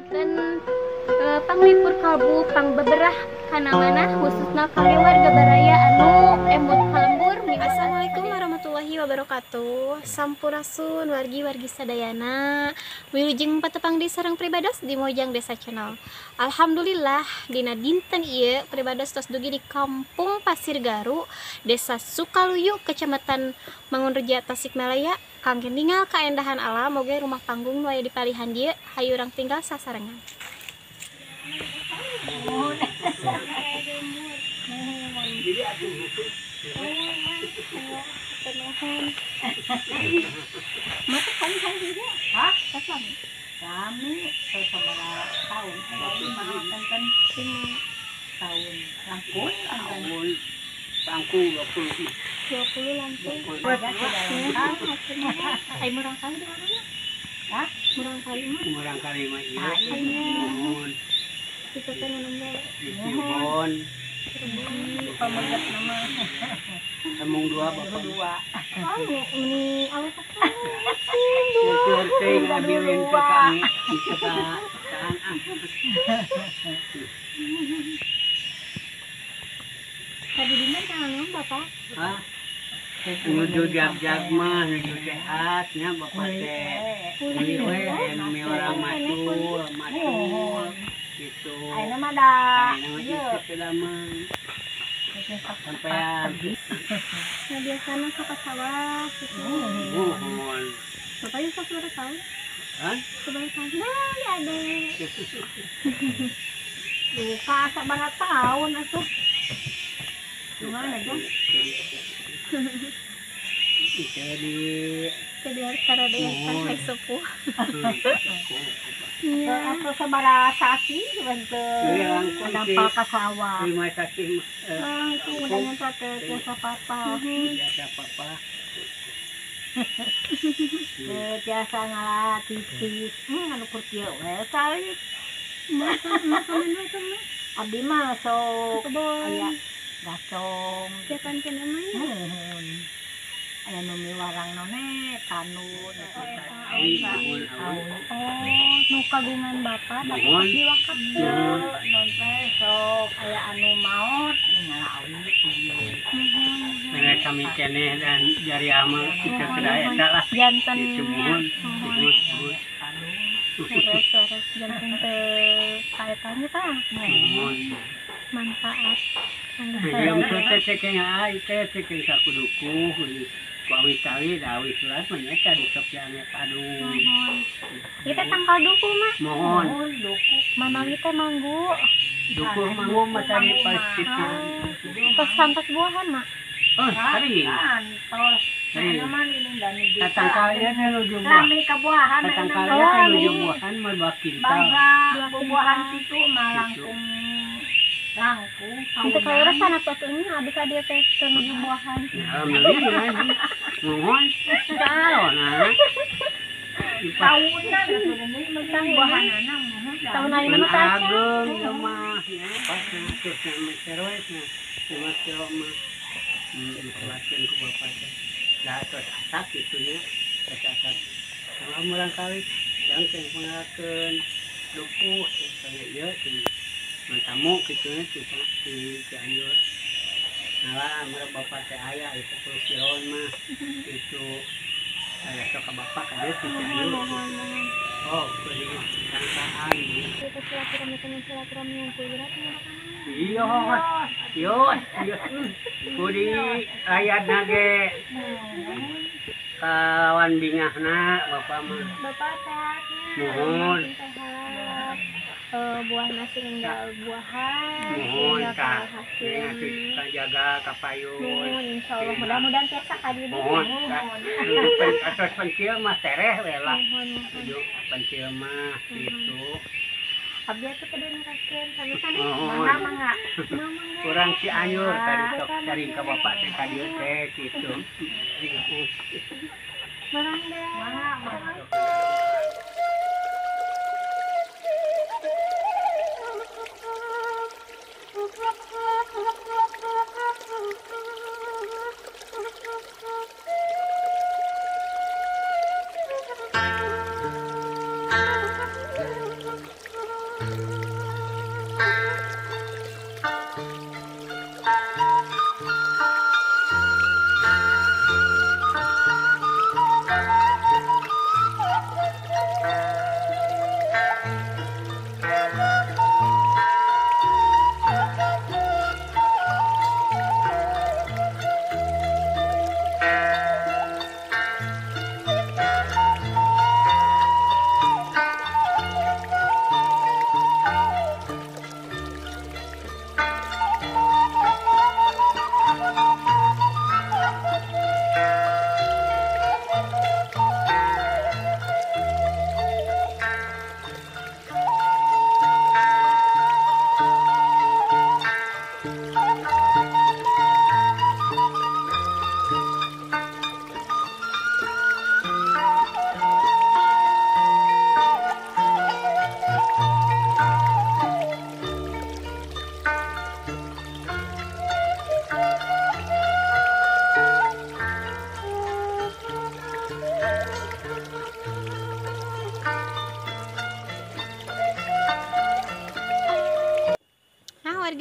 Dan panglipur kalbu pangbeberah kana manah khususna kangge warga baraya anu emut ka lembur. Assalamualaikum warahmatullahi wabarakatuh. Sampurasun wargi-wargi sadayana. Wilujeng patepang di sareng pribados di Mojang Desa Channel. Alhamdulillah dina dinten ieu pribados tos dugi di Kampung Pasir Garu, Desa Sukaluyu, Kecamatan Mangunreja, Tasikmalaya. Kangge ningal kaendahan alam oge rumah panggung nu aya di palihan dieu, hayu urang tinggal sasarengan. Mata kami kami juga. Hah? Kami. Kami sabaraha tahun. Lima kan tahun. Langkung tahun. Langkung 20. 20 langkung. Ai murang kali di mana? Hah? Murang kali mah. Murang kali mah ieu. Nuhun. Kita teh nunggu. Di Cirebon. Pameget nama. Emang dua bapak dua. Oh, ini awet Surti ngabilin ka kami ka kaan ah. Tadi di mana kan bapak? Hah? Nuju jag-jag mah, nuju sehat nya bapak teh. Ini we anu orang matul, matul gitu. Ayeuna mah da. Ayeuna mah mah. Sampean. Nah, biasana sok ka sawah gitu. Muhun. Bapak yang sok sabaraha tahun? Hah? Sabaraha tahun? Nah, ya ada. Duka sabaraha tahun atuh. Gimana, Jang? Jadi karena sampai sepuh. Iya, atau sabaraha sasi bente nampal ka sawah. 5 sasi. Langkung udah teh biasa papa. Biasa papa. Biasa ngalah titis. Anu kur kieu we sali. Makanan we mah. Abdi mah sok aya gacong. Siapan keneh mah. Nuhun. Aya nu miwarang none tanun. Oh, nu kagungan bapak tapi pas diwakafkeun. Non teh sok aya anu maot ngala awi ieu. Mere kami keneh dan jariah mah kita kedai eta lah. Janten muhun. Terus janten teh kaetanya tah. Muhun. Manfaat. Yang teh cekeng ai teh cekeng sakuduku. Awi tawi awi surat mah nya di sok jange padu. Mohon. Ieu teh tangkal duku mah. Mohon. Duku. Manawi teh manggu. Duku manggu mah tadi pas kitu. Tos santos buahan mah. Oh, sering. Tos. Nah, mah ini dan juga. Tangkal ieu teh nuju buah. Lami kabuahan tangkal ieu teh nuju buahan mah 2 kintal. Bangga buahan kitu mah langkung. Langkung. Untuk kaleresan atuh atuh abi ka dieu teh teu nuju buahan. Alhamdulillah. Mohon. Nah. Tahunan atuh buahanana mohon. Tahun ayeuna mah teh ageung ieu mah nya. Pas terus meseroes nya. Lima kilo mah. Dikelaskeun ku bapak teh. Da tos asak kitu nya. Tos asak. Kalau murang kali yang teh pangalakeun dukuh teh ieu teh. Tamu kitu nya di Cianjur. Nah, murah bapak teh aya 10 kiloan mah itu aya sok ka bapak ka dieu di Cianjur. Oh, kudu sangkaan. Kita silaturahmi teman silaturahmi ngumpul berat Iya, iya, iya. Kudu ayatna ge kawan bingahna bapak mah. Bapak sehatnya. Nuhun. Sehat. Buah nasi tinggal buahan. Nuhun ka. Jaga kapayun. Nuhun insyaallah mudah-mudahan tiasa ka dieu. Nuhun. Atos pencil mah tereh we lah. Nuju pencil mah kitu. Abdi atuh teh neraskeun sami-sami. Mangga mangga. Urang Cianjur tadi sok cari ka bapak teh ka dieu teh kitu. Mangga. Mangga. Thank you.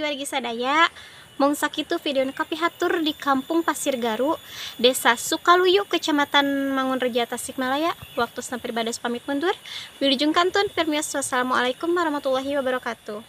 wargi-wargi sadaya, mung sakitu video nu kapihatur di Kampung Pasir Garu, Desa Sukaluyu, Kecamatan Mangunreja, Tasikmalaya. Waktu sampai badas pamit mundur. Wilujeng kantun permios, wassalamualaikum warahmatullahi wabarakatuh.